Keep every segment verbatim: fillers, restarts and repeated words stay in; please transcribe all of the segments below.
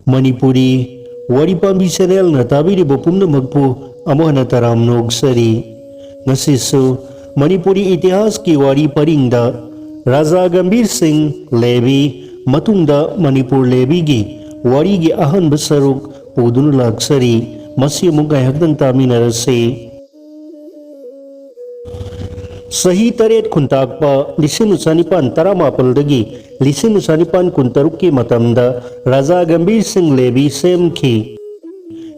ꯃꯅꯤꯄꯨꯔꯤ ꯋꯥꯔꯤ ꯄꯥꯝꯕꯤ ꯆꯦꯅꯦꯜꯅ ꯇꯥꯕꯤꯔꯤꯕ ꯄꯨꯝꯅꯃꯛꯄꯨ ꯑꯃꯨꯛ ꯍꯟꯅ ꯇꯔꯥꯝꯅ ꯑꯣꯛꯆꯔꯤ꯫ ꯉꯁꯤꯁꯨ ꯃꯅꯤꯄꯨꯔꯤ ꯏꯇꯤꯍꯥꯁꯀꯤ ꯋꯥꯔꯤ ꯄꯔꯤꯡꯗ ꯔꯥꯖꯥ ꯒꯝꯚꯤꯔ ꯁꯤꯡ ꯂꯦꯕꯤ, ꯃꯇꯨꯡꯗ ꯃꯅꯤꯄꯨꯔ ꯂꯦꯕꯤꯒꯤ ꯋꯥꯔꯤꯒꯤ ꯑꯍꯥꯟꯕ ꯁꯔꯨꯛ ꯄꯨꯗꯨꯅ ꯂꯥꯛꯆꯔꯤ꯫ ꯃꯁꯤ ꯑꯃꯨꯛ ꯉꯥꯏꯍꯥꯛꯇꯪ ꯇꯥꯃꯤꯟꯅꯔꯁꯤ꯫ ꯆꯍꯤ ꯇꯔꯦꯠ ꯈꯨꯟꯇꯥꯛꯄ ꯂꯤꯁꯤꯡ ꯆꯅꯤꯄꯥꯟ ꯇꯔꯥꯃꯥꯄꯜꯗꯒꯤ ꯂꯤꯁꯤꯡ ꯆꯅꯤꯄꯥꯟ ꯀꯨꯟꯇꯔꯨꯛꯀꯤ ꯃꯇꯝꯗ ꯔꯥꯖꯥ ꯒꯝꯚꯤꯔ ꯁꯤꯡ ꯂꯦꯕꯤ ꯁꯦꯝꯈꯤ꯫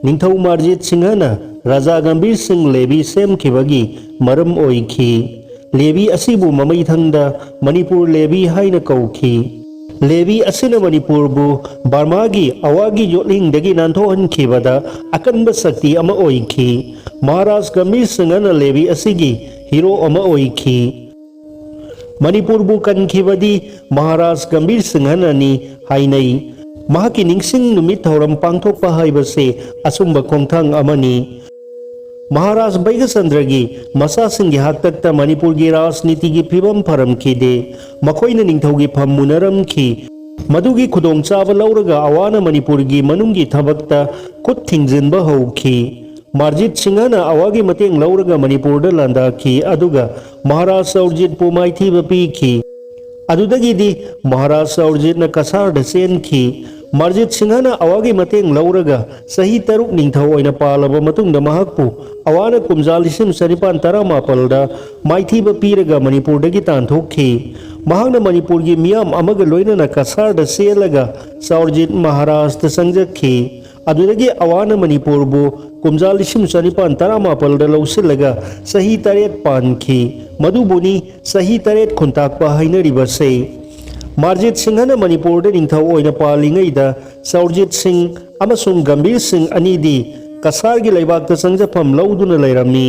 ꯅꯤꯡꯊꯧ ꯃꯥꯔꯖꯤꯠ ꯁꯤꯡꯍꯅ ꯔꯥꯖꯥ ꯒꯝꯚꯤꯔ ꯁꯤꯡ ꯂꯦꯕꯤ ꯁꯦꯝꯈꯤꯕꯒꯤ ꯃꯔꯝ ꯑꯣꯏꯈꯤ꯫ ꯂꯦꯕꯤ ꯑꯁꯤꯕꯨ ꯃꯃꯩꯊꯪꯗ ꯃꯅꯤꯄꯨꯔ ꯂꯦꯕꯤ ꯍꯥꯏꯅ ꯀꯧꯈꯤ꯫ ꯂꯦꯕꯤ ꯑꯁꯤꯅ ꯃꯅꯤꯄꯨꯔꯕꯨ ꯕꯔꯃꯥꯒꯤ ꯑꯋꯥꯒꯤ ꯌꯣꯠꯂꯤꯡꯗꯒꯤ ꯅꯥꯟꯊꯣꯛꯍꯟꯈꯤꯕꯗ ꯑꯀꯟꯕ ꯁꯛꯇꯤ ꯑꯃ ꯑꯣꯏꯈꯤ꯫ ꯃꯍꯥꯔꯥꯖ ꯒꯝꯚꯤꯔ ꯁꯤꯡꯍꯅ ꯂꯦꯕꯤ ꯑꯁꯤꯒꯤ ꯍꯤꯔꯣ ꯑꯃ ꯑꯣꯏꯈꯤ꯫ ꯃꯅꯤꯄꯨꯔꯕꯨ ꯀꯟꯈꯤꯕꯗꯤ ꯃꯍꯥꯔꯥꯖ ꯒꯝꯚꯤꯔ ꯁꯤꯡꯍꯅꯅꯤ ꯍꯥꯏꯅꯩ꯫ ꯃꯍꯥꯛꯀꯤ ꯅꯤꯡꯁꯤꯡ ꯅꯨꯃꯤꯠ ꯊꯧꯔꯝ ꯄꯥꯡꯊꯣꯛꯄ ꯍꯥꯏꯕꯁꯤ ꯑꯆꯨꯝꯕ ꯈꯣꯡꯊꯥꯡ ꯑꯃꯅꯤ꯫ ꯃꯍꯥꯔꯥꯖ ꯕꯩꯒꯆꯟꯗ꯭ꯔꯒꯤ ꯃꯆꯥꯁꯤꯡꯒꯤ ꯍꯥꯛꯇꯛꯇ ꯃꯅꯤꯄꯨꯔꯒꯤ ꯔꯥꯖꯅꯤꯇꯤꯒꯤ ꯐꯤꯕꯝ ꯐꯔꯝꯈꯤꯗꯦ꯫ ꯃꯈꯣꯏꯅ ꯅꯤꯡꯊꯧꯒꯤ ꯐꯝ ꯃꯨꯟꯅꯔꯝꯈꯤ꯫ ꯃꯗꯨꯒꯤ ꯈꯨꯗꯣꯡꯆꯥꯕ ꯂꯧꯔꯒ ꯑꯋꯥꯅ ꯃꯅꯤꯄꯨꯔꯒꯤ ꯃꯅꯨꯡꯒꯤ ꯊꯕꯛꯇ ꯈꯨꯠ ꯊꯤꯡꯖꯤꯟꯕ ꯍꯧꯈꯤ꯫ ꯃꯥꯔꯖꯤꯠ ꯁꯤꯡꯍꯅ ꯑꯋꯥꯒꯤ ꯃꯇꯦꯡ ꯂꯧꯔꯒ ꯃꯅꯤꯄꯨꯔꯗ ꯂꯥꯟꯗꯥꯈꯤ, ꯑꯗꯨꯒ ꯃꯍꯥꯔꯥꯖ ꯑꯧꯔꯖꯤꯠꯄꯨ ꯃꯥꯏꯊꯤꯕ ꯄꯤꯈꯤ꯫ ꯑꯗꯨꯗꯒꯤꯗꯤ ꯃꯍꯥꯔꯥꯖ ꯑꯧꯔꯖꯤꯠꯅ ꯀꯁꯥꯔꯗ ꯆꯦꯟꯈꯤ꯫ ꯃꯥꯔꯖꯤꯠ ꯁꯤꯡꯍꯅ ꯑꯋꯥꯒꯤ ꯃꯇꯦꯡ ꯂꯧꯔꯒ ꯆꯍꯤ ꯇꯔꯨꯛ ꯅꯤꯡꯊꯧ ꯑꯣꯏꯅ ꯄꯥꯜꯂꯕ ꯃꯇꯨꯡꯗ ꯃꯍꯥꯛꯄꯨ ꯑꯋꯥꯅ ꯀꯨꯝꯖꯥ ꯂꯤꯁꯤꯡ ꯆꯅꯤꯄꯥꯟ ꯇꯔꯥꯃꯥꯄꯜꯗ ꯃꯥꯏꯊꯤꯕ ꯄꯤꯔꯒ ꯃꯅꯤꯄꯨꯔꯗꯒꯤ ꯇꯥꯟꯊꯣꯛꯈꯤ꯫ ꯃꯍꯥꯛꯅ ꯃꯅꯤꯄꯨꯔꯒꯤ ꯃꯤꯌꯥꯝ ꯑꯃꯒ ꯂꯣꯏꯅꯅ ꯀꯁꯥꯔꯗ ꯆꯦꯜꯂꯒ ꯆꯥꯎꯔꯖꯤꯠ ꯃꯍꯥꯔꯥꯖꯇ ꯆꯪꯖꯈꯤ꯫ ꯑꯗꯨꯗꯒꯤ ꯑꯋꯥꯅ ꯃꯅꯤꯄꯨꯔꯕꯨ ꯀꯨꯝꯖꯥ ꯂꯤꯁꯤꯡ ꯆꯅꯤꯄꯥꯟ ꯇꯔꯥꯃꯥꯄꯜꯗ ꯂꯧꯁꯤꯜꯂꯒ ꯆꯍꯤ ꯇꯔꯦꯠ ꯄꯥꯟꯈꯤ꯫ ꯃꯗꯨꯕꯨꯅꯤ ꯆꯍꯤ ꯇꯔꯦꯠ ꯈꯨꯟꯇꯥꯛꯄ ꯍꯥꯏꯅꯔꯤꯕꯁꯦ꯫ ꯃꯥꯔꯖꯤꯠ ꯁꯤꯡꯍꯅ ꯃꯅꯤꯄꯨꯔꯗ ꯅꯤꯡꯊꯧ ꯑꯣꯏꯅ ꯄꯥꯜꯂꯤꯉꯩꯗ ꯆꯥꯎꯔꯖꯤꯠ ꯁꯤꯡ ꯑꯃꯁꯨꯡ ꯒꯝꯚꯤꯔ ꯁꯤꯡ ꯑꯅꯤꯗꯤ ꯀꯁꯥꯔꯒꯤ ꯂꯩꯕꯥꯛꯇ ꯆꯪꯖꯐꯝ ꯂꯧꯗꯨꯅ ꯂꯩꯔꯝꯃꯤ꯫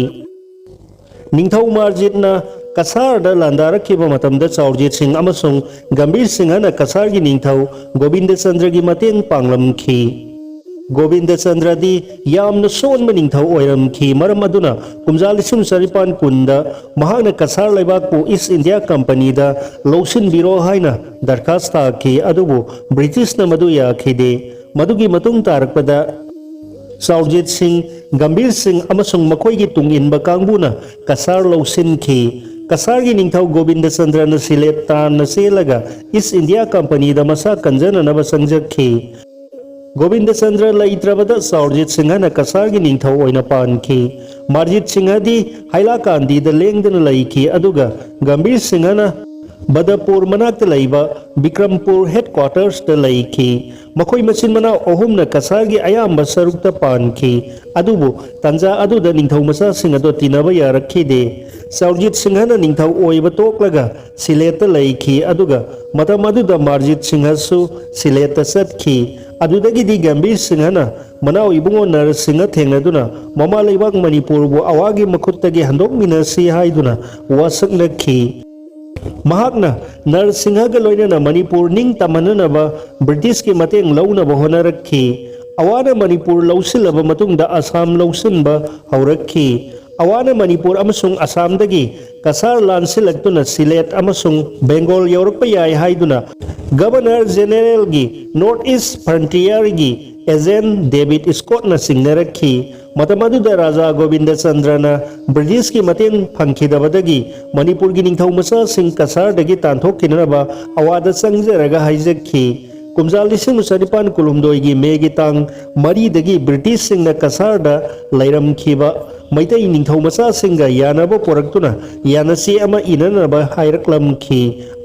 ꯅꯤꯡꯊꯧ ꯃꯥꯔꯖꯤꯠꯅ ꯀꯁꯥꯔꯗ ꯂꯥꯟꯗꯥꯔꯛꯈꯤꯕ ꯃꯇꯝꯗ ꯆꯥꯎꯔꯖꯤꯠ ꯁꯤꯡ ꯑꯃꯁꯨꯡ ꯒꯝꯚꯤꯔ ꯁꯤꯡꯍꯅ ꯀꯁꯥꯔꯒꯤ ꯅꯤꯡꯊꯧ ꯒꯣꯕꯤꯟꯗꯆꯟꯗ꯭ꯔꯒꯤ ꯃꯇꯦꯡ ꯄꯥꯡꯂꯝꯈꯤ꯫ ꯒꯣꯕꯤꯟꯗꯆꯟꯗ꯭ꯔꯗꯤ ꯌꯥꯝꯅ ꯁꯣꯟꯕ ꯅꯤꯡꯊꯧ ꯑꯣꯏꯔꯝꯈꯤ, ꯃꯔꯝ ꯑꯗꯨꯅ ꯀꯨꯝꯖꯥ ꯂꯤꯁꯤꯡ ꯆꯅꯤꯄꯥꯟ ꯀꯨꯟꯗ ꯃꯍꯥꯛꯅ ꯀꯁꯥꯔ ꯂꯩꯕꯥꯛꯄꯨ ꯏꯁ ꯏꯟꯗꯤꯌꯥ ꯀꯝꯄꯅꯤꯗ ꯂꯧꯁꯤꯟꯕꯤꯔꯣ ꯍꯥꯏꯅ ꯗꯔꯈꯥꯁ ꯊꯥꯈꯤ, ꯑꯗꯨꯕꯨ ꯕ꯭ꯔꯤꯇꯤꯁꯅ ꯃꯗꯨ ꯌꯥꯈꯤꯗꯦ꯫ ꯃꯗꯨꯒꯤ ꯃꯇꯨꯡ ꯇꯥꯔꯛꯄꯗ ꯆꯥꯎꯔꯖꯤꯠ ꯁꯤꯡ, ꯒꯝꯚꯤꯔ ꯁꯤꯡ ꯑꯃꯁꯨꯡ ꯃꯈꯣꯏꯒꯤ ꯇꯨꯡ ꯏꯟꯕ ꯀꯥꯡꯕꯨꯅ ꯀꯁꯥꯔ ꯂꯧꯁꯤꯟꯈꯤ꯫ ꯀꯁꯥꯔꯒꯤ ꯅꯤꯡꯊꯧ ꯒꯣꯕꯤꯟꯗ ꯆꯟꯗ꯭ꯔꯅ ꯁꯤꯂꯦꯠ ꯇꯥꯟꯅ ꯆꯦꯜꯂꯒ ꯏꯁ ꯏꯟꯗꯤꯌꯥ ꯀꯝꯄꯅꯤꯗ ꯃꯁꯥ ꯀꯟꯖꯅꯅꯕ ꯆꯪꯖꯈꯤ꯫ ꯒꯣꯕꯤꯟꯗ ꯆꯟꯗ꯭ꯔ ꯂꯩꯇ꯭ꯔꯕꯗ ꯆꯥꯎꯔꯖꯤꯠ ꯁꯤꯡꯍꯅ ꯀꯁꯥꯔꯒꯤ ꯅꯤꯡꯊꯧ ꯑꯣꯏꯅ ꯄꯥꯟꯈꯤ꯫ ꯃꯥꯔꯖꯤꯠ ꯁꯤꯡꯍꯗꯤ ꯍꯥꯏꯂꯥꯀꯥꯟꯗꯤꯗ ꯂꯦꯡꯗꯅ ꯂꯩꯈꯤ, ꯑꯗꯨꯒ ꯒꯝꯚꯤꯔ ꯁꯤꯡꯍꯅ ꯕꯗꯄꯨꯔ ꯃꯅꯥꯛꯇ ꯂꯩꯕ ꯕꯤꯀ꯭ꯔꯝꯄꯨꯔ ꯍꯦꯗꯀ꯭ꯋꯥꯇꯔꯁꯇ ꯂꯩꯈꯤ꯫ ꯃꯈꯣꯏ ꯃꯆꯤꯟ ꯃꯅꯥꯎ ꯑꯍꯨꯝꯅ ꯀꯁꯥꯔꯒꯤ ꯑꯌꯥꯝꯕ ꯁꯔꯨꯛꯇ ꯄꯥꯟꯈꯤ꯫ ꯑꯗꯨꯕꯨ ꯇꯟꯖꯥ ꯑꯗꯨꯗ ꯅꯤꯡꯊꯧ ꯃꯆꯥꯁꯤꯡ ꯑꯗꯣ ꯇꯤꯟꯅꯕ ꯌꯥꯔꯛꯈꯤꯗꯦ꯫ ꯆꯥꯎꯔꯖꯤꯠ ꯁꯤꯡꯍꯅ ꯅꯤꯡꯊꯧ ꯑꯣꯏꯕ ꯇꯣꯛꯂꯒ ꯁꯤꯂꯦꯠꯇ ꯂꯩꯈꯤ, ꯑꯗꯨꯒ ꯃꯇꯝ ꯑꯗꯨꯗ ꯃꯥꯔꯖꯤꯠ ꯁꯤꯡꯍꯁꯨ ꯁꯤꯂꯦꯠꯇ ꯆꯠꯈꯤ꯫ ꯑꯗꯨꯗꯒꯤꯗꯤ ꯒꯝꯚꯤꯔ ꯁꯤꯡꯍꯅ ꯃꯅꯥꯎ ꯏꯕꯨꯡꯉꯣ ꯅꯔ ꯁꯤꯡꯍ ꯊꯦꯡꯅꯗꯨꯅ ꯃꯃꯥ ꯂꯩꯕꯥꯛ ꯃꯅꯤꯄꯨꯔꯕꯨ ꯑꯋꯥꯒꯤ ꯃꯈꯨꯠꯇꯒꯤ ꯍꯟꯗꯣꯛꯃꯤꯟꯅꯁꯤ ꯍꯥꯏꯗꯨꯅ ꯋꯥꯁꯛꯅꯈꯤ꯫ ꯃꯍꯥꯛꯅ ꯅꯔ ꯁꯤꯡꯍꯒ ꯂꯣꯏꯅꯅ ꯃꯅꯤꯄꯨꯔ ꯅꯤꯡ ꯇꯝꯍꯟꯅꯅꯕ ꯕ꯭ꯔꯤꯇꯤꯁꯀꯤ ꯃꯇꯦꯡ ꯂꯧꯅꯕ ꯍꯣꯠꯅꯔꯛꯈꯤ꯫ ꯑꯋꯥꯅ ꯃꯅꯤꯄꯨꯔ ꯂꯧꯁꯤꯜꯂꯕ ꯃꯇꯨꯡꯗ ꯑꯁꯥꯝ ꯂꯧꯁꯤꯟꯕ ꯍꯧꯔꯛꯈꯤ꯫ ꯑꯋꯥꯅ ꯃꯅꯤꯄꯨꯔ ꯑꯃꯁꯨꯡ ꯑꯁꯥꯝꯗꯒꯤ ꯀꯁꯥꯔ ꯂꯥꯟꯁꯤꯜꯂꯛꯇꯨꯅ ꯁꯤꯂꯦꯠ ꯑꯃꯁꯨꯡ ꯕꯦꯡꯒꯣꯜ ꯌꯧꯔꯛꯄ ꯌꯥꯏ ꯍꯥꯏꯗꯨꯅ ꯒꯕꯔꯅꯔ ꯖꯦꯅꯦꯔꯦꯜꯒꯤ ꯅꯣꯔꯠ ꯏꯁ ꯐ꯭ꯔꯟꯇꯤꯌꯔꯒꯤ ꯑꯦꯖꯦꯟ ꯗꯦꯕꯤꯠ ꯁ꯭ꯀꯣꯠꯅ ꯆꯤꯡꯅꯔꯛꯈꯤ꯫ ꯃꯇꯝ ꯑꯗꯨꯗ ꯔꯥꯖꯥ ꯒꯣꯕꯤꯟꯗ ꯆꯟꯗ꯭ꯔꯅ ꯕ꯭ꯔꯤꯇꯤꯁꯀꯤ ꯃꯇꯦꯡ ꯐꯪꯈꯤꯗꯕꯗꯒꯤ ꯃꯅꯤꯄꯨꯔꯒꯤ ꯅꯤꯡꯊꯧ ꯃꯆꯥꯁꯤꯡ ꯀꯁꯥꯔꯗꯒꯤ ꯇꯥꯟꯊꯣꯛꯈꯤꯅꯅꯕ ꯑꯋꯥꯗ ꯆꯪꯖꯔꯒ ꯍꯥꯏꯖꯈꯤ꯫ ꯀꯨꯝꯖꯥ ꯂꯤꯁꯤꯡ ꯆꯅꯤꯄꯥꯟ ꯀꯨꯟꯍꯨꯝꯗꯣꯏꯒꯤ ꯃꯦꯒꯤ ꯇꯥꯡ ꯃꯔꯤꯗꯒꯤ ꯕ꯭ꯔꯤꯇꯤꯁꯁꯤꯡꯅ ꯀꯁꯥꯔꯗ ꯂꯩꯔꯝꯈꯤꯕ ꯃꯩꯇꯩ ꯅꯤꯡꯊꯧ ꯃꯆꯥꯁꯤꯡꯒ ꯌꯥꯅꯕ ꯄꯨꯔꯛꯇꯨꯅ ꯌꯥꯅꯆꯦ ꯑꯃ ꯏꯅꯅꯕ ꯍꯥꯏꯔꯛꯂꯝꯈꯤ꯫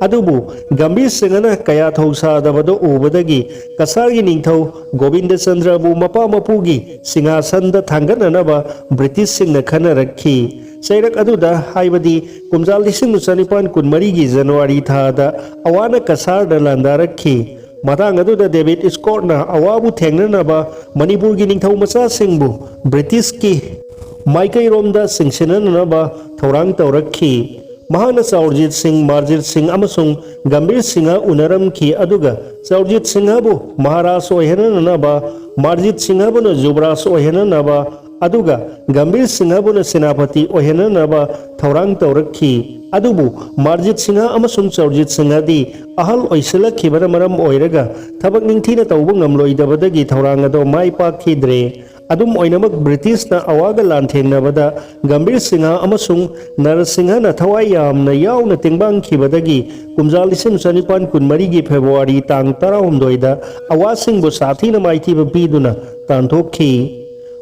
ꯑꯗꯨꯕꯨ ꯒꯝꯚꯤꯔ ꯁꯤꯡꯍꯅ ꯀꯌꯥ ꯊꯧꯁꯥꯗꯕꯗꯨ ꯎꯕꯗꯒꯤ ꯀꯁꯥꯔꯒꯤ ꯅꯤꯡꯊꯧ ꯒꯣꯕꯤꯟꯗ ꯆꯟꯗ꯭ꯔꯕꯨ ꯃꯄꯥ ꯃꯄꯨꯒꯤ ꯁꯤꯡꯍꯥꯁꯟꯗ ꯊꯥꯡꯒꯠꯅꯅꯕ ꯕ꯭ꯔꯤꯇꯤꯁꯁꯤꯡꯅ ꯈꯟꯅꯔꯛꯈꯤ꯫ ꯆꯩꯔꯛ ꯑꯗꯨꯗ, ꯍꯥꯏꯕꯗꯤ ꯀꯨꯝꯖꯥ ꯂꯤꯁꯤꯡ ꯆꯅꯤꯄꯥꯟ ꯀꯨꯟꯃꯔꯤꯒꯤ ꯖꯅꯋꯥꯔꯤ ꯊꯥꯗ ꯑꯋꯥꯅ ꯀꯁꯥꯔꯗ ꯂꯥꯟꯗꯥꯔꯛꯈꯤ꯫ ꯃꯇꯥꯡ ꯑꯗꯨꯗ ꯗꯦꯕꯤꯠ ꯁ꯭ꯀꯣꯠꯅ ꯑꯋꯥꯕꯨ ꯊꯦꯡꯅꯅꯕ ꯃꯅꯤꯄꯨꯔꯒꯤ ꯅꯤꯡꯊꯧ ꯃꯆꯥꯁꯤꯡꯕꯨ ꯕ꯭ꯔꯤꯇꯤꯁꯀꯤ ꯃꯥꯏꯀꯩꯔꯣꯝꯗ ꯆꯤꯡꯁꯤꯟꯅꯅꯕ ꯊꯧꯔꯥꯡ ꯇꯧꯔꯛꯈꯤ꯫ ꯃꯍꯥꯛꯅ ꯆꯥꯎꯔꯖꯤꯠ ꯁꯤꯡ, ꯃꯥꯔꯖꯤꯠ ꯁꯤꯡ ꯑꯃꯁꯨꯡ ꯒꯝꯚꯤꯔ ꯁꯤꯡꯍ ꯎꯅꯔꯝꯈꯤ, ꯑꯗꯨꯒ ꯆꯥꯎꯔꯖꯤꯠ ꯁꯤꯡꯍꯕꯨ ꯃꯍꯥꯔꯥꯖ ꯑꯣꯏꯍꯟꯅꯅꯕ, ꯃꯥꯔꯖꯤꯠ ꯁꯤꯡꯍꯕꯨꯅ ꯖꯨꯕꯔꯥꯖ ꯑꯣꯏꯍꯟꯅꯅꯕ, ꯑꯗꯨꯒ ꯒꯝꯚꯤꯔ ꯁꯤꯡꯍꯕꯨꯅ ꯁꯦꯅꯥꯄꯇꯤ ꯑꯣꯏꯍꯟꯅꯅꯕ ꯊꯧꯔꯥꯡ ꯇꯧꯔꯛꯈꯤ꯫ ꯑꯗꯨꯕꯨ ꯃꯥꯔꯖꯤꯠ ꯁꯤꯡꯍ ꯑꯃꯁꯨꯡ ꯆꯧꯔꯖꯤꯠ ꯁꯤꯡꯍꯗꯤ ꯑꯍꯜ ꯑꯣꯏꯁꯤꯜꯂꯛꯈꯤꯕꯅ ꯃꯔꯝ ꯑꯣꯏꯔꯒ ꯊꯕꯛ ꯅꯤꯡꯊꯤꯅ ꯇꯧꯕ ꯉꯝꯂꯣꯏꯗꯕꯗꯒꯤ ꯊꯧꯔꯥꯡ ꯑꯗꯣ ꯃꯥꯏ ꯄꯥꯛꯈꯤꯗ꯭ꯔꯦ꯫ ꯑꯗꯨꯝ ꯑꯣꯏꯅꯃꯛ, ꯕ꯭ꯔꯤꯇꯤꯁꯅ ꯑꯋꯥꯒ ꯂꯥꯟꯊꯦꯡꯅꯕꯗ ꯒꯝꯚꯤꯔ ꯁꯤꯡꯍ ꯑꯃꯁꯨꯡ ꯅꯔꯁꯤꯡꯍꯅ ꯊꯋꯥꯏ ꯌꯥꯝꯅ ꯌꯥꯎꯅ ꯇꯦꯡꯕꯥꯡꯈꯤꯕꯗꯒꯤ ꯀꯨꯝꯖꯥ ꯂꯤꯁꯤꯡ ꯆꯅꯤꯄꯥꯟ ꯀꯨꯟꯃꯔꯤꯒꯤ ꯐꯦꯕ꯭ꯔꯨꯋꯥꯔꯤ ꯇꯥꯡ ꯇꯔꯥꯍꯨꯝꯗꯣꯏꯗ ꯑꯋꯥꯁꯤꯡꯕꯨ ꯁꯥꯊꯤꯅ ꯃꯥꯏꯊꯤꯕ ꯄꯤꯗꯨꯅ ꯇꯥꯟꯊꯣꯛꯈꯤ꯫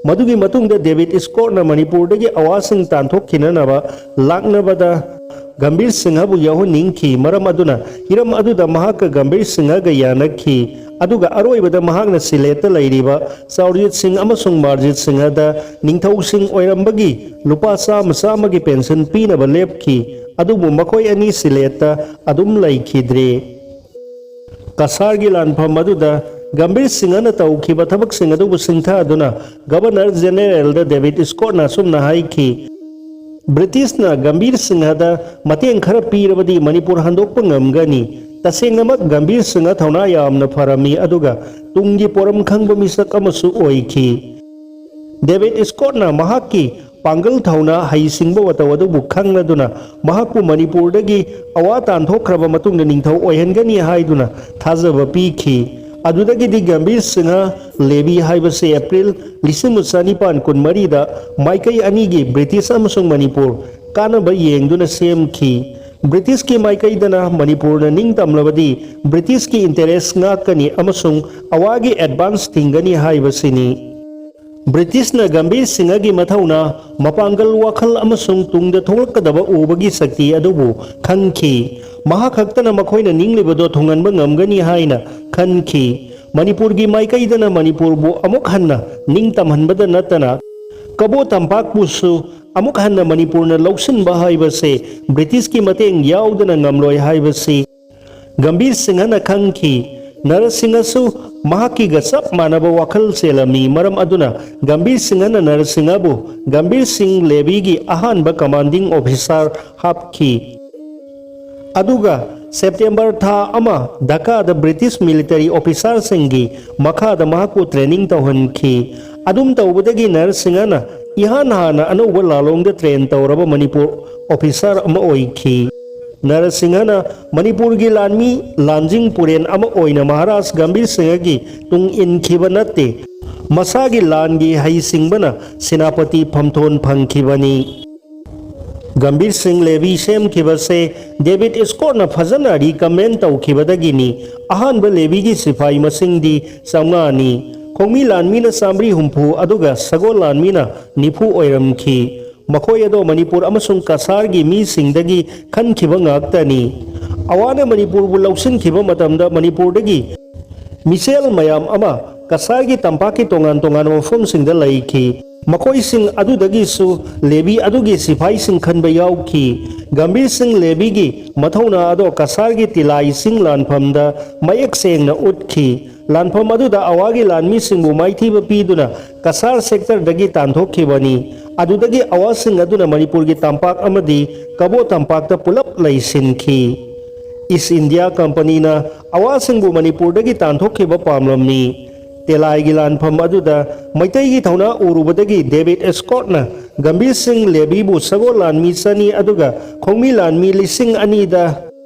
ꯃꯗꯨꯒꯤ ꯃꯇꯨꯡꯗ ꯗꯦꯕꯤꯗ ꯁ꯭ꯀꯣꯠꯅ ꯃꯅꯤꯄꯨꯔꯗꯒꯤ ꯑꯋꯥꯁꯤꯡ ꯇꯥꯟꯊꯣꯛꯈꯤꯅꯅꯕ ꯂꯥꯛꯅꯕꯗ ꯒꯝꯚꯤꯔ ꯁꯤꯡꯍꯕꯨ ꯌꯥꯎꯍꯟꯅꯤꯡꯈꯤ꯫ ꯃꯔꯝ ꯑꯗꯨꯅ ꯍꯤꯔꯝ ꯑꯗꯨꯗ ꯃꯍꯥꯛꯀ ꯒꯝꯚꯤꯔ ꯁꯤꯡꯍꯒ ꯌꯥꯅꯈꯤ꯫ ꯑꯗꯨꯒ ꯑꯔꯣꯏꯕꯗ ꯃꯍꯥꯛꯅ ꯁꯤꯂꯦꯠꯇ ꯂꯩꯔꯤꯕ ꯆꯥꯎꯔꯖꯤꯠ ꯁꯤꯡ ꯑꯃꯁꯨꯡ ꯃꯥꯔꯖꯤꯠ ꯁꯤꯡꯍꯗ ꯅꯤꯡꯊꯧꯁꯤꯡ ꯑꯣꯏꯔꯝꯕꯒꯤ ꯂꯨꯄꯥ ꯆꯥꯝꯃ ꯆꯥꯝꯃꯒꯤ ꯄꯦꯟꯁꯟ ꯄꯤꯅꯕ ꯂꯦꯞꯈꯤ꯫ ꯑꯗꯨꯕꯨ ꯃꯈꯣꯏ ꯑꯅꯤ ꯁꯤꯂꯦꯠꯇ ꯑꯗꯨꯝ ꯂꯩꯈꯤꯗ꯭ꯔꯦ꯫ ꯀꯁꯥꯔꯒꯤ ꯂꯥꯟꯐꯝ ꯑꯗꯨꯗ ꯒꯝꯚꯤꯔ ꯁꯤꯡꯍꯅ ꯇꯧꯈꯤꯕ ꯊꯕꯛꯁꯤꯡ ꯑꯗꯨꯕꯨ ꯁꯤꯡꯊꯗꯨꯅ ꯒꯕꯔꯅꯔ ꯖꯦꯅꯦꯔꯦꯜꯗ ꯗꯦꯕꯤꯗ ꯁ꯭ꯀꯣꯠꯅ ꯑꯁꯨꯝꯅ ꯍꯥꯏꯈꯤ, "ꯕ꯭ꯔꯤꯇꯤꯁꯅ ꯒꯝꯚꯤꯔ ꯁꯤꯡꯍꯗ ꯃꯇꯦꯡ ꯈꯔ ꯄꯤꯔꯕꯗꯤ ꯃꯅꯤꯄꯨꯔ ꯍꯟꯗꯣꯛꯄ ꯉꯝꯒꯅꯤ꯫ ꯇꯁꯦꯡꯅꯃꯛ ꯒꯝꯚꯤꯔ ꯁꯤꯡꯍ ꯊꯧꯅꯥ ꯌꯥꯝꯅ ꯐꯔꯝꯃꯤ, ꯑꯗꯨꯒ ꯇꯨꯡꯒꯤ ꯄꯣꯔꯝ ꯈꯪꯕ ꯃꯤꯁꯛ ꯑꯃꯁꯨ ꯑꯣꯏꯈꯤ"꯫ ꯗꯦꯕꯤꯗ ꯁ꯭ꯀꯣꯠꯅ ꯃꯍꯥꯛꯀꯤ ꯄꯥꯡꯒꯜ ꯊꯧꯅꯥ ꯍꯩꯁꯤꯡꯕ ꯃꯇꯧ ꯑꯗꯨꯕꯨ ꯈꯪꯂꯗꯨꯅ ꯃꯍꯥꯛꯄꯨ ꯃꯅꯤꯄꯨꯔꯗꯒꯤ ꯑꯋꯥ ꯇꯥꯟꯊꯣꯛꯈ꯭ꯔꯕ ꯃꯇꯨꯡꯗ ꯅꯤꯡꯊꯧ ꯑꯣꯏꯍꯟꯒꯅꯤ ꯍꯥꯏꯗꯨꯅ ꯊꯥꯖꯕ ꯄꯤꯈꯤ꯫ ꯑꯗꯨꯗꯒꯤꯗꯤ ꯒꯝꯚꯤꯔ ꯁꯤꯡꯍ ꯂꯦꯕꯤ ꯍꯥꯏꯕꯁꯤ ꯑꯦꯄ꯭ꯔꯤꯜ ꯂꯤꯁꯤꯡ ꯑꯃ ꯆꯅꯤꯄꯥꯟ ꯀꯨꯟꯃꯔꯤꯗ ꯃꯥꯏꯀꯩ ꯑꯅꯤꯒꯤ ꯕ꯭ꯔꯤꯇꯤꯁ ꯑꯃꯁꯨꯡ ꯃꯅꯤꯄꯨꯔ ꯀꯥꯟꯅꯕ ꯌꯦꯡꯗꯨꯅ ꯁꯦꯝꯈꯤ꯫ ꯕ꯭ꯔꯤꯇꯤꯁꯀꯤ ꯃꯥꯏꯀꯩꯗꯅ ꯃꯅꯤꯄꯨꯔꯅ ꯅꯤꯡꯇꯝꯂꯕꯗꯤ ꯕ꯭ꯔꯤꯇꯤꯁꯀꯤ ꯏꯟꯇꯔꯦꯁ ꯉꯥꯛꯀꯅꯤ ꯑꯃꯁꯨꯡ ꯑꯋꯥꯒꯤ ꯑꯦꯗꯚꯥꯟꯁ ꯊꯤꯡꯒꯅꯤ ꯍꯥꯏꯕꯁꯤꯅꯤ꯫ ꯕ꯭ꯔꯤꯇꯤꯁꯅ ꯒꯝꯚꯤꯔ ꯁꯤꯡꯍꯒꯤ ꯃꯊꯧꯅꯥ, ꯃꯄꯥꯡꯒꯜ, ꯋꯥꯈꯜ ꯑꯃꯁꯨꯡ ꯇꯨꯡꯗ ꯊꯣꯛꯂꯛꯀꯗꯕ ꯎꯕꯒꯤ ꯁꯛꯇꯤ ꯑꯗꯨꯕꯨ ꯈꯪꯈꯤ꯫ ꯃꯍꯥꯛ ꯈꯛꯇꯅ ꯃꯈꯣꯏꯅ ꯅꯤꯡꯂꯤꯕꯗꯣ ꯊꯨꯡꯍꯟꯕ ꯉꯝꯒꯅꯤ ꯍꯥꯏꯅ ꯈꯟꯈꯤ꯫ ꯃꯅꯤꯄꯨꯔꯒꯤ ꯃꯥꯏꯀꯩꯗꯅ ꯃꯅꯤꯄꯨꯔꯕꯨ ꯑꯃꯨꯛ ꯍꯟꯅ ꯅꯤꯡꯇꯝꯍꯟꯕꯗ ꯅꯠꯇꯅ ꯀꯕꯣ ꯇꯝꯄꯥꯛꯄꯨꯁꯨ ꯑꯃꯨꯛ ꯍꯟꯅ ꯃꯅꯤꯄꯨꯔꯅ ꯂꯧꯁꯤꯟꯕ ꯍꯥꯏꯕꯁꯦ ꯕ꯭ꯔꯤꯇꯤꯁꯀꯤ ꯃꯇꯦꯡ ꯌꯥꯎꯗꯅ ꯉꯝꯂꯣꯏ ꯍꯥꯏꯕꯁꯤ ꯒꯝꯚꯤꯔ ꯁꯤꯡꯍꯅ ꯈꯪꯈꯤ꯫ ꯅꯔꯁꯤꯡꯍꯁꯨ ꯃꯍꯥꯛꯀꯤꯒ ꯆꯞ ꯃꯥꯟꯅꯕ ꯋꯥꯈꯜ ꯆꯦꯜꯂꯝꯃꯤ꯫ ꯃꯔꯝ ꯑꯗꯨꯅ ꯒꯝꯚꯤꯔ ꯁꯤꯡꯍꯅ ꯅꯔꯁꯤꯡꯍꯕꯨ ꯒꯝꯚꯤꯔ ꯁꯤꯡ ꯂꯦꯕꯤꯒꯤ ꯑꯍꯥꯟꯕ ꯀꯃꯥꯟꯗꯤꯡ ꯑꯣꯐꯤꯁꯥꯔ ꯍꯥꯞꯈꯤ꯫ ꯑꯗꯨꯒ ꯁꯦꯞꯇꯦꯝꯕꯔ ꯊꯥ ꯑꯃ ꯙꯥꯀꯥꯗ ꯕ꯭ꯔꯤꯇꯤꯁ ꯃꯤꯂꯤꯇꯔꯤ ꯑꯣꯐꯤꯁꯥꯔꯁꯤꯡꯒꯤ ꯃꯈꯥꯗ ꯃꯍꯥꯛꯄꯨ ꯇ꯭ꯔꯦꯅꯤꯡ ꯇꯧꯍꯟꯈꯤ꯫ ꯑꯗꯨꯝ ꯇꯧꯕꯗꯒꯤ ꯅꯔꯁꯤꯡꯍꯅ ꯏꯍꯥꯟ ꯍꯥꯟꯅ ꯑꯅꯧꯕ ꯂꯥꯂꯣꯡꯗ ꯇ꯭ꯔꯦꯟ ꯇꯧꯔꯕ ꯃꯅꯤꯄꯨꯔ ꯑꯣꯐꯤꯁꯥꯔ ꯑꯃ ꯑꯣꯏꯈꯤ꯫ ꯅꯔꯁꯤꯡꯍꯅ ꯃꯅꯤꯄꯨꯔꯒꯤ ꯂꯥꯟꯃꯤ ꯂꯥꯟꯖꯤꯡ ꯄꯨꯔꯦꯟ ꯑꯃ ꯑꯣꯏꯅ ꯃꯍꯥꯔꯥꯖ ꯒꯝꯚꯤꯔ ꯁꯤꯡꯍꯒꯤ ꯇꯨꯡ ꯏꯟꯈꯤꯕ ꯅꯠꯇꯦ, ꯃꯁꯥꯒꯤ ꯂꯥꯟꯒꯤ ꯍꯩꯁꯤꯡꯕꯅ ꯁꯦꯅꯥꯄꯇꯤ ꯐꯝꯊꯣꯟ ꯐꯪꯈꯤꯕꯅꯤ꯫ ꯒꯝꯚꯤꯔ ꯁꯤꯡ ꯂꯦꯕꯤ ꯁꯦꯝꯈꯤꯕꯁꯦ ꯗꯦꯕꯤꯗ ꯁ꯭ꯀꯣꯠꯅ ꯐꯖꯅ ꯔꯤꯀꯃꯦꯟ ꯇꯧꯈꯤꯕꯗꯒꯤꯅꯤ꯫ ꯑꯍꯥꯟꯕ ꯂꯦꯕꯤꯒꯤ ꯁꯤꯐꯥꯏ ꯃꯁꯤꯡꯗꯤ ꯆꯥꯝꯃꯉꯥꯅꯤ꯫ ꯈꯣꯡꯃꯤ ꯂꯥꯟꯃꯤꯅ ꯆꯥꯝꯃꯔꯤ ꯍꯨꯝꯐꯨ ꯑꯗꯨꯒ ꯁꯒꯣꯜ ꯂꯥꯟꯃꯤꯅ ꯅꯤꯐꯨ ꯑꯣꯏꯔꯝꯈꯤ꯫ ꯃꯈꯣꯏ ꯑꯗꯣ ꯃꯅꯤꯄꯨꯔ ꯑꯃꯁꯨꯡ ꯀꯁꯥꯔꯒꯤ ꯃꯤꯁꯤꯡꯗꯒꯤ ꯈꯟꯈꯤꯕ ꯉꯥꯛꯇꯅꯤ꯫ ꯑꯋꯥꯅ ꯃꯅꯤꯄꯨꯔꯕꯨ ꯂꯧꯁꯤꯟꯈꯤꯕ ꯃꯇꯝꯗ ꯃꯅꯤꯄꯨꯔꯗꯒꯤ ꯃꯤꯆꯦꯜ ꯃꯌꯥꯝ ꯑꯃ ꯀꯁꯥꯔꯒꯤ ꯇꯝꯄꯥꯛꯀꯤ ꯇꯣꯉꯥꯟ ꯇꯣꯉꯥꯟꯕ ꯃꯐꯝꯁꯤꯡꯗ ꯂꯩꯈꯤ꯫ ꯃꯈꯣꯏꯁꯤꯡ ꯑꯗꯨꯗꯒꯤꯁꯨ ꯂꯦꯕꯤ ꯑꯗꯨꯒꯤ ꯁꯤꯐꯥꯏꯁꯤꯡ ꯈꯟꯕ ꯌꯥꯎꯈꯤ꯫ ꯒꯝꯚꯤꯔ ꯁꯤꯡ ꯂꯦꯕꯤꯒꯤ ꯃꯊꯧꯅꯥ ꯑꯗꯣ ꯀꯁꯥꯔꯒꯤ ꯇꯤꯂꯥꯏꯁꯤꯡ ꯂꯥꯟꯐꯝꯗ ꯃꯌꯦꯛ ꯁꯦꯡꯅ ꯎꯠꯈꯤ꯫ ꯂꯥꯟꯐꯝ ꯑꯗꯨꯗ ꯑꯋꯥꯒꯤ ꯂꯥꯟꯃꯤꯁꯤꯡꯕꯨ ꯃꯥꯏꯊꯤꯕ ꯄꯤꯗꯨꯅ ꯀꯁꯥꯔ ꯁꯦꯛꯇꯔꯗꯒꯤ ꯇꯥꯟꯊꯣꯛꯈꯤꯕꯅꯤ꯫ ꯑꯗꯨꯗꯒꯤ ꯑꯋꯥꯁꯤꯡ ꯑꯗꯨꯅ ꯃꯅꯤꯄꯨꯔꯒꯤ ꯇꯝꯄꯥꯛ ꯑꯃꯗꯤ ꯀꯕꯣ ꯇꯝꯄꯥꯛꯇ ꯄꯨꯂꯞ ꯂꯩꯁꯤꯟꯈꯤ꯫ ꯏꯁ ꯏꯟꯗꯤꯌꯥ ꯀꯝꯄꯅꯤꯅ ꯑꯋꯥꯁꯤꯡꯕꯨ ꯃꯅꯤꯄꯨꯔꯗꯒꯤ ꯇꯥꯟꯊꯣꯛꯈꯤꯕ ꯄꯥꯝꯂꯝꯃꯤ꯫ ꯇꯦꯂꯥꯏꯒꯤ ꯂꯥꯟꯐꯝ ꯑꯗꯨꯗ ꯃꯩꯇꯩꯒꯤ ꯊꯧꯅꯥ ꯎꯔꯨꯕꯗꯒꯤ ꯗꯦꯕꯤꯗ ꯁ꯭ꯀꯣꯠꯅ ꯒꯝꯚꯤꯔ ꯁꯤꯡ ꯂꯦꯕꯤꯕꯨ ꯁꯒꯣꯜ ꯂꯥꯟꯃꯤ ꯆꯅꯤ ꯑꯗꯨꯒ ꯈꯣꯡꯃꯤ ꯂꯥꯟꯃꯤ ꯂꯤꯁꯤꯡ ꯑꯅꯤꯗ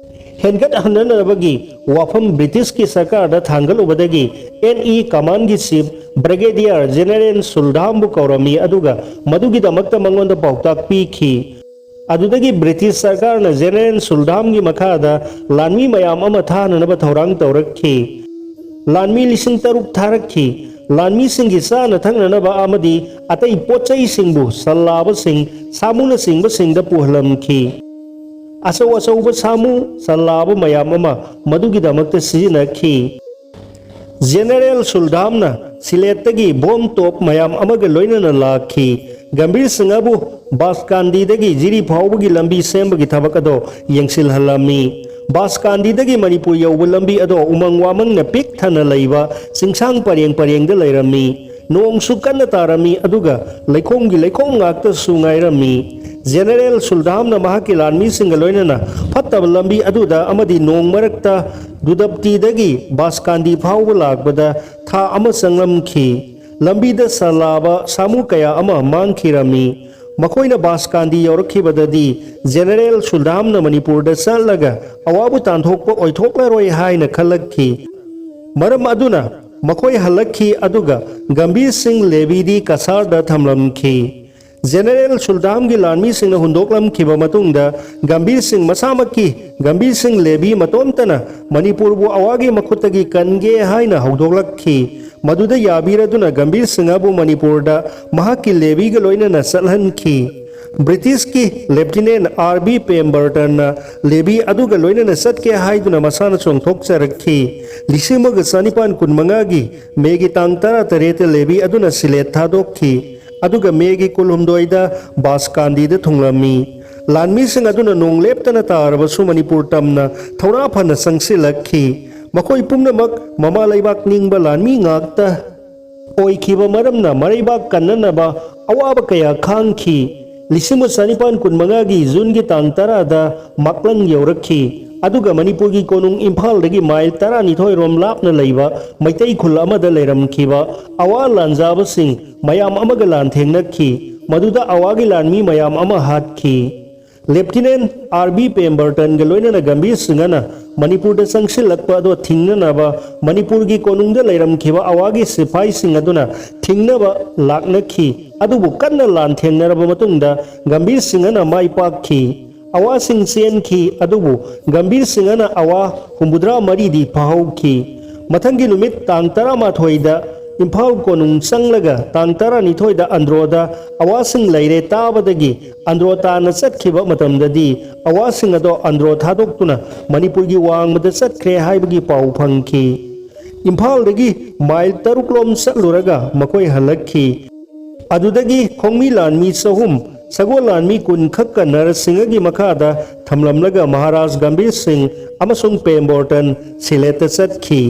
ꯍꯦꯟꯒꯠꯍꯟꯅꯅꯕꯒꯤ ꯋꯥꯐꯝ ꯕ꯭ꯔꯤꯇꯤꯁꯀꯤ ꯁꯔꯀꯥꯔꯗ ꯊꯥꯡꯒꯠꯂꯨꯕꯗꯒꯤ ꯑꯦꯟ ꯏ ꯀꯃꯥꯟꯒꯤ ꯆꯤꯐ ꯕ꯭ꯔꯤꯒꯦꯗꯤꯌꯔ ꯖꯦꯅꯦꯔꯦꯜ ꯁꯨꯜꯙꯥꯝꯕꯨ ꯀꯧꯔꯝꯃꯤ, ꯑꯗꯨꯒ ꯃꯗꯨꯒꯤꯗꯃꯛꯇ ꯃꯉꯣꯟꯗ ꯄꯥꯎꯇꯥꯛ ꯄꯤꯈꯤ꯫ ꯑꯗꯨꯗꯒꯤ ꯕ꯭ꯔꯤꯇꯤꯁ ꯁꯔꯀꯥꯔꯅ ꯖꯦꯅꯦꯔꯦꯜ ꯁꯨꯜꯙꯥꯝꯒꯤ ꯃꯈꯥꯗ ꯂꯥꯟꯃꯤ ꯃꯌꯥꯝ ꯑꯃ ꯊꯥꯅꯅꯕ ꯊꯧꯔꯥꯡ ꯇꯧꯔꯛꯈꯤ꯫ ꯂꯥꯟꯃꯤ ꯂꯤꯁꯤꯡ ꯇꯔꯨꯛ ꯊꯥꯔꯛꯈꯤ꯫ ꯂꯥꯟꯃꯤꯁꯤꯡꯒꯤ ꯆꯥꯅ ꯊꯛꯅꯅꯕ ꯑꯃꯗꯤ ꯑꯇꯩ ꯄꯣꯠ ꯆꯩꯁꯤꯡꯕꯨ ꯁꯜꯂꯥꯕꯁꯤꯡ, ꯁꯥꯃꯨꯅꯆꯤꯡꯕꯁꯤꯡꯗ ꯄꯨꯍꯜꯂꯝꯈꯤ꯫ ꯑꯆꯧ ꯑꯆꯧꯕ ꯁꯥꯃꯨ, ꯁꯜꯂꯥꯕ ꯃꯌꯥꯝ ꯑꯃ ꯃꯗꯨꯒꯤꯗꯃꯛꯇ ꯁꯤꯖꯤꯟꯅꯈꯤ꯫ ꯖꯦꯅꯦꯔꯦꯜ ꯁꯨꯜꯙꯥꯝꯅ ꯁꯤꯂꯦꯠꯇꯒꯤ ꯕꯣꯝ ꯇꯣꯞ ꯃꯌꯥꯝ ꯑꯃꯒ ꯂꯣꯏꯅꯅ ꯂꯥꯛꯈꯤ꯫ ꯒꯝꯚꯤꯔ ꯁꯤꯡꯍꯕꯨ ꯕꯥꯁꯀꯥꯟꯗꯤꯗꯒꯤ ꯖꯤꯔꯤ ꯐꯥꯎꯕꯒꯤ ꯂꯝꯕꯤ ꯁꯦꯝꯕꯒꯤ ꯊꯕꯛ ꯑꯗꯣ ꯌꯦꯡꯁꯤꯜꯍꯜꯂꯝꯃꯤ꯫ ꯕꯥꯁꯀꯥꯟꯗꯤꯗꯒꯤ ꯃꯅꯤꯄꯨꯔ ꯌꯧꯕ ꯂꯝꯕꯤ ꯑꯗꯣ ꯎꯃꯪ ꯋꯥꯃꯪꯅ ꯄꯤꯛ ꯊꯟꯅ ꯂꯩꯕ ꯆꯤꯡꯁꯥꯡ ꯄꯔꯦꯡ ꯄꯔꯦꯡꯗ ꯂꯩꯔꯝꯃꯤ꯫ ꯅꯣꯡꯁꯨ ꯀꯟꯅ ꯇꯥꯔꯝꯃꯤ, ꯑꯗꯨꯒ ꯂꯩꯈꯣꯝꯒꯤ ꯂꯩꯈꯣꯝ ꯉꯥꯛꯇꯁꯨ ꯉꯥꯏꯔꯝꯃꯤ꯫ ꯖꯦꯅꯦꯔꯦꯜ ꯁꯨꯜꯙꯥꯝꯅ ꯃꯍꯥꯛꯀꯤ ꯂꯥꯟꯃꯤꯁꯤꯡꯒ ꯂꯣꯏꯅꯅ ꯐꯠꯇꯕ ꯂꯝꯕꯤ ꯑꯗꯨꯗ ꯑꯃꯗꯤ ꯅꯣꯡ ꯃꯔꯛꯇ ꯗꯨꯗꯞꯇꯤꯗꯒꯤ ꯕꯥꯁꯀꯥꯟꯗꯤ ꯐꯥꯎꯕ ꯂꯥꯛꯄꯗ ꯊꯥ ꯑꯃ ꯆꯪꯂꯝꯈꯤ꯫ ꯂꯝꯕꯤꯗ ꯁꯥꯂꯥꯕ ꯁꯥꯃꯨ ꯀꯌꯥ ꯑꯃ ꯃꯥꯡꯈꯤꯔꯝꯃꯤ꯫ ꯃꯈꯣꯏꯅ ꯕꯥꯁꯀꯥꯟꯗꯤ ꯌꯧꯔꯛꯈꯤꯕꯗꯗꯤ ꯖꯦꯅꯔꯦꯜ ꯁꯨꯜꯗꯥꯝꯅ ꯃꯅꯤꯄꯨꯔꯗ ꯆꯠꯂꯒ ꯑꯋꯥꯕꯨ ꯇꯥꯟꯊꯣꯛꯄ ꯑꯣꯏꯊꯣꯛꯂꯔꯣꯏ ꯍꯥꯏꯅ ꯈꯜꯂꯛꯈꯤ꯫ ꯃꯔꯝ ꯑꯗꯨꯅ ꯃꯈꯣꯏ ꯍꯜꯂꯛꯈꯤ, ꯑꯗꯨꯒ ꯒꯝꯚꯤꯔ ꯁꯤꯡ ꯂꯦꯕꯤꯗꯤ ꯀꯁꯥꯔꯗ ꯊꯝꯂꯝꯈꯤ꯫ ꯖꯦꯅꯔꯦꯜ ꯁꯨꯜꯗꯥꯝꯒꯤ ꯂꯥꯟꯃꯤꯁꯤꯡꯅ ꯍꯨꯟꯗꯣꯛꯂꯝꯈꯤꯕ ꯃꯇꯨꯡꯗ, ꯒꯝꯚꯤꯔ ꯁꯤꯡ ꯃꯁꯥꯃꯛꯀꯤ ꯒꯝꯚꯤꯔ ꯁꯤꯡ ꯂꯦꯕꯤ ꯃꯇꯣꯝꯇꯅ ꯃꯅꯤꯄꯨꯔꯕꯨ ꯑꯋꯥꯒꯤ ꯃꯈꯨꯠꯇꯒꯤ ꯀꯟꯒꯦ ꯍꯥꯏꯅ ꯍꯧꯗꯣꯛꯂꯛꯈꯤ꯫ ꯃꯗꯨꯗ ꯌꯥꯕꯤꯔꯗꯨꯅ ꯒꯝꯚꯤꯔ ꯁꯤꯡꯍꯕꯨ ꯃꯅꯤꯄꯨꯔꯗ ꯃꯍꯥꯛꯀꯤ ꯂꯦꯕꯤꯒ ꯂꯣꯏꯅꯅ ꯆꯠꯍꯟꯈꯤ꯫ ꯕ꯭ꯔꯤꯇꯤꯁꯀꯤ ꯂꯦꯐꯇꯤꯅꯦꯟ ꯑꯥꯔ ꯕꯤ ꯄꯦꯝꯕꯔꯇꯟꯅ ꯂꯦꯕꯤ ꯑꯗꯨꯒ ꯂꯣꯏꯅꯅ ꯆꯠꯀꯦ ꯍꯥꯏꯗꯨꯅ ꯃꯁꯥꯅ ꯆꯣꯡꯊꯣꯛꯆꯔꯛꯈꯤ꯫ ꯂꯤꯁꯤꯡ ꯑꯃꯒ ꯆꯅꯤꯄꯥꯟ ꯀꯨꯟꯃꯉꯥꯒꯤ ꯃꯦꯒꯤ ꯇꯥꯡ ꯇꯔꯥꯇꯔꯦꯠꯇ ꯂꯦꯕꯤ ꯑꯗꯨꯅ ꯁꯤꯂꯦꯠ ꯊꯥꯗꯣꯛꯈꯤ꯫ ꯑꯗꯨꯒ ꯃꯦꯒꯤ ꯀꯨꯟꯍꯨꯝꯗꯣꯏꯗ ꯕꯥꯁꯀꯥꯟꯗꯤꯗ ꯊꯨꯡꯂꯝꯃꯤ꯫ ꯂꯥꯟꯃꯤꯁꯤꯡ ꯑꯗꯨꯅ ꯅꯣꯡ ꯂꯦꯞꯇꯅ ꯇꯥꯔꯕꯁꯨ ꯃꯅꯤꯄꯨꯔ ꯇꯝꯅ ꯊꯧꯅꯥ ꯐꯅ ꯆꯪꯁꯤꯜꯂꯛꯈꯤ꯫ ꯃꯈꯣꯏ ꯄꯨꯝꯅꯃꯛ ꯃꯃꯥ ꯂꯩꯕꯥꯛ ꯅꯤꯡꯕ ꯂꯥꯟꯃꯤ ꯉꯥꯛꯇ ꯑꯣꯏꯈꯤꯕ ꯃꯔꯝꯅ ꯃꯔꯩꯕꯥꯛ ꯀꯟꯅꯅꯕ ꯑꯋꯥꯕ ꯀꯌꯥ ꯈꯥꯡꯈꯤ꯫ ꯂꯤꯁꯤꯡ ꯑꯃ ꯆꯅꯤꯄꯥꯟ ꯀꯨꯟꯃꯉꯥꯒꯤ ꯖꯨꯟꯒꯤ ꯇꯥꯡ ꯇꯔꯥꯗ ꯃꯥꯛꯂꯪ ꯌꯧꯔꯛꯈꯤ꯫ ꯑꯗꯨꯒ ꯃꯅꯤꯄꯨꯔꯒꯤ ꯀꯣꯅꯨꯡ ꯏꯝꯐꯥꯜꯗꯒꯤ ꯃꯥꯏꯜ ꯇꯔꯥꯅꯤꯊꯣꯏ ꯔꯣꯝ ꯂꯥꯞꯅ ꯂꯩꯕ ꯃꯩꯇꯩ ꯈꯨꯜ ꯑꯃꯗ ꯂꯩꯔꯝꯈꯤꯕ ꯑꯋꯥ ꯂꯥꯟꯖꯥꯕꯁꯤꯡ ꯃꯌꯥꯝ ꯑꯃꯒ ꯂꯥꯟꯊꯦꯡꯅꯈꯤ꯫ ꯃꯗꯨꯗ ꯑꯋꯥꯒꯤ ꯂꯥꯟꯃꯤ ꯃꯌꯥꯝ ꯑꯃ ꯍꯥꯠꯈꯤ꯫ ꯂꯦꯐꯇꯤꯅꯦꯟ ꯑꯥꯔ ꯕꯤ ꯄꯦꯝꯕꯔꯇꯟꯒ ꯂꯣꯏꯅꯅ ꯒꯝꯚꯤꯔ ꯁꯤꯡꯍꯅ ꯃꯅꯤꯄꯨꯔꯗ ꯆꯪꯁꯤꯜꯂꯛꯄ ꯑꯗꯨ ꯊꯤꯡꯅꯅꯕ ꯃꯅꯤꯄꯨꯔꯒꯤ ꯀꯣꯅꯨꯡꯗ ꯂꯩꯔꯝꯈꯤꯕ ꯑꯋꯥꯒꯤ ꯁꯤꯐꯥꯏꯁꯤꯡ ꯑꯗꯨꯅ ꯊꯤꯡꯅꯕ ꯂꯥꯛꯅꯈꯤ꯫ ꯑꯗꯨꯕꯨ ꯀꯟꯅ ꯂꯥꯟꯊꯦꯡꯅꯔꯕ ꯃꯇꯨꯡꯗ ꯒꯝꯚꯤꯔ ꯁꯤꯡꯍꯅ ꯃꯥꯏ ꯄꯥꯛꯈꯤ꯫ ꯑꯋꯥꯁꯤꯡ ꯆꯦꯟꯈꯤ, ꯑꯗꯨꯕꯨ ꯒꯝꯚꯤꯔ ꯁꯤꯡꯍꯅ ꯑꯋꯥ ꯍꯨꯝꯐꯨꯇꯔꯥ ꯃꯔꯤꯗꯤ ꯐꯥꯍꯧꯈꯤ꯫ ꯃꯊꯪꯒꯤ ꯅꯨꯃꯤꯠ ꯇꯥꯡ ꯇꯔꯥꯃꯥꯊꯣꯏꯗ ꯏꯝꯐꯥꯜ ꯀꯣꯅꯨꯡ ꯆꯪꯂꯒ ꯇꯥꯡ ꯇꯔꯥꯅꯤꯊꯣꯏꯗ ꯑꯟꯗ꯭ꯔꯣꯗ ꯑꯋꯥꯁꯤꯡ ꯂꯩꯔꯦ ꯇꯥꯕꯗꯒꯤ ꯑꯟꯗ꯭ꯔꯣ ꯇꯥꯟꯅ ꯆꯠꯈꯤꯕ ꯃꯇꯝꯗꯗꯤ ꯑꯋꯥꯁꯤꯡ ꯑꯗꯣ ꯑꯟꯗ꯭ꯔꯣ ꯊꯥꯗꯣꯛꯇꯨꯅ ꯃꯅꯤꯄꯨꯔꯒꯤ ꯋꯥꯡꯃꯗ ꯆꯠꯈ꯭ꯔꯦ ꯍꯥꯏꯕꯒꯤ ꯄꯥꯎ ꯐꯪꯈꯤ꯫ ꯏꯝꯐꯥꯜꯗꯒꯤ ꯃꯥꯏꯜ ꯇꯔꯨꯛꯂꯣꯝ ꯆꯠꯂꯨꯔꯒ ꯃꯈꯣꯏ ꯍꯜꯂꯛꯈꯤ꯫ ꯑꯗꯨꯗꯒꯤ ꯈꯣꯡꯃꯤ ꯂꯥꯟꯃꯤ ꯆꯍꯨꯝ, ꯁꯒꯣꯜ ꯂꯥꯟꯃꯤ ꯀꯨꯟ ꯈꯛꯀ ꯅꯔꯁꯤꯡꯍꯒꯤ ꯃꯈꯥꯗ ꯊꯝꯂꯝꯂꯒ ꯃꯍꯥꯔꯥꯖ ꯒꯝꯚꯤꯔ ꯁꯤꯡ ꯑꯃꯁꯨꯡ ꯄꯦꯝꯕꯣꯔꯇꯟ ꯁꯤꯂꯦꯠꯇ ꯆꯠꯈꯤ꯫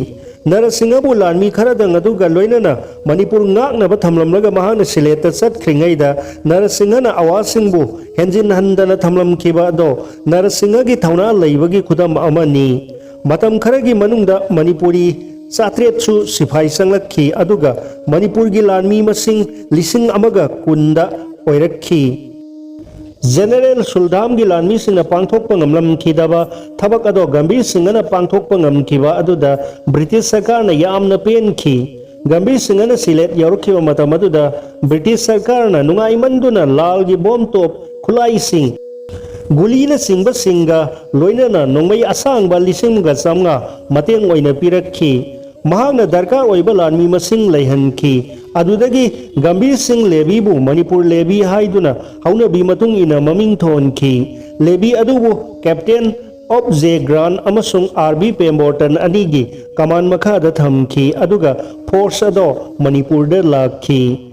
ꯅꯔꯁꯤꯡꯍꯕꯨ ꯂꯥꯟꯃꯤ ꯈꯔꯗꯪ ꯑꯗꯨꯒ ꯂꯣꯏꯅꯅ ꯃꯅꯤꯄꯨꯔ ꯉꯥꯛꯅꯕ ꯊꯝꯂꯝꯂꯒ ꯃꯍꯥꯛꯅ ꯁꯤꯂꯦꯠꯇ ꯆꯠꯈ꯭ꯔꯤꯉꯩꯗ ꯅꯔꯁꯤꯡꯍꯅ ꯑꯋꯥꯁꯤꯡꯕꯨ ꯍꯦꯟꯖꯤꯟ ꯍꯟꯗꯅ ꯊꯝꯂꯝꯈꯤꯕ ꯑꯗꯣ ꯅꯔꯁꯤꯡꯍꯒꯤ ꯊꯧꯅꯥ ꯂꯩꯕꯒꯤ ꯈꯨꯗꯝ ꯑꯃꯅꯤ꯫ ꯃꯇꯝ ꯈꯔꯒꯤ ꯃꯅꯨꯡꯗ ꯃꯅꯤꯄꯨꯔꯤ ꯆꯥꯇ꯭ꯔꯦꯠꯁꯨ ꯁꯤꯐꯥꯏ ꯆꯪꯂꯛꯈꯤ, ꯑꯗꯨꯒ ꯃꯅꯤꯄꯨꯔꯒꯤ ꯂꯥꯟꯃꯤ ꯃꯁꯤꯡ ꯂꯤꯁꯤꯡ ꯑꯃꯒ ꯀꯨꯟꯗ ꯑꯣꯏꯔꯛꯈꯤ꯫ ꯖꯦꯅꯔꯦꯜ ꯁꯨꯜꯗꯥꯝꯒꯤ ꯂꯥꯟꯃꯤꯁꯤꯡꯅ ꯄꯥꯡꯊꯣꯛꯄ ꯉꯝꯂꯝꯈꯤꯗꯕ ꯊꯕꯛ ꯑꯗꯣ ꯒꯝꯚꯤꯔ ꯁꯤꯡꯍꯅ ꯄꯥꯡꯊꯣꯛꯄ ꯉꯝꯈꯤꯕ ꯑꯗꯨꯗ ꯕ꯭ꯔꯤꯇꯤꯁ ꯁꯔꯀꯥꯔꯅ ꯌꯥꯝꯅ ꯄꯦꯟꯈꯤ꯫ ꯒꯝꯚꯤꯔ ꯁꯤꯡꯍꯅ ꯁꯤꯂꯦꯠ ꯌꯧꯔꯛꯈꯤꯕ ꯃꯇꯝ ꯑꯗꯨꯗ ꯕ꯭ꯔꯤꯇꯤꯁ ꯁꯔꯀꯥꯔꯅ ꯅꯨꯡꯉꯥꯏꯃꯟꯗꯨꯅ ꯂꯥꯜꯒꯤ ꯕꯣꯝ ꯇꯣꯞ, ꯈꯨꯠꯂꯥꯏꯁꯤꯡ, ꯒꯨꯂꯤꯅꯆꯤꯡꯕꯁꯤꯡꯒ ꯂꯣꯏꯅꯅ ꯅꯣꯡꯃꯩ ꯑꯁꯥꯡꯕ ꯂꯤꯁꯤꯡ ꯑꯃꯒ ꯆꯥꯝꯃꯉꯥ ꯃꯇꯦꯡ ꯑꯣꯏꯅ ꯄꯤꯔꯛꯈꯤ꯫ ꯃꯍꯥꯛꯅ ꯗꯔꯀꯥꯔ ꯑꯣꯏꯕ ꯂꯥꯟꯃꯤ ꯃꯁꯤꯡ ꯂꯩꯍꯟꯈꯤ꯫ ꯑꯗꯨꯗꯒꯤ ꯒꯝꯚꯤꯔ ꯁꯤꯡ ꯂꯦꯕꯤꯕꯨ ꯃꯅꯤꯄꯨꯔ ꯂꯦꯕꯤ ꯍꯥꯏꯗꯨꯅ ꯍꯧꯅꯕꯤ ꯃꯇꯨꯡ ꯏꯟꯅ ꯃꯃꯤꯡ ꯊꯣꯟꯈꯤ꯫ ꯂꯦꯕꯤ ꯑꯗꯨꯕꯨ ꯀꯦꯞꯇꯦꯟ ꯑꯣꯞ ꯖꯦ ꯒ꯭ꯔꯥꯟ ꯑꯃꯁꯨꯡ ꯑꯥꯔ ꯕꯤ ꯄꯦꯝꯕꯣꯔꯇꯟ ꯑꯅꯤꯒꯤ ꯀꯃꯥꯟ ꯃꯈꯥꯗ ꯊꯝꯈꯤ, ꯑꯗꯨꯒ ꯐꯣꯔꯁ ꯑꯗꯣ ꯃꯅꯤꯄꯨꯔꯗ ꯂꯥꯛꯈꯤ꯫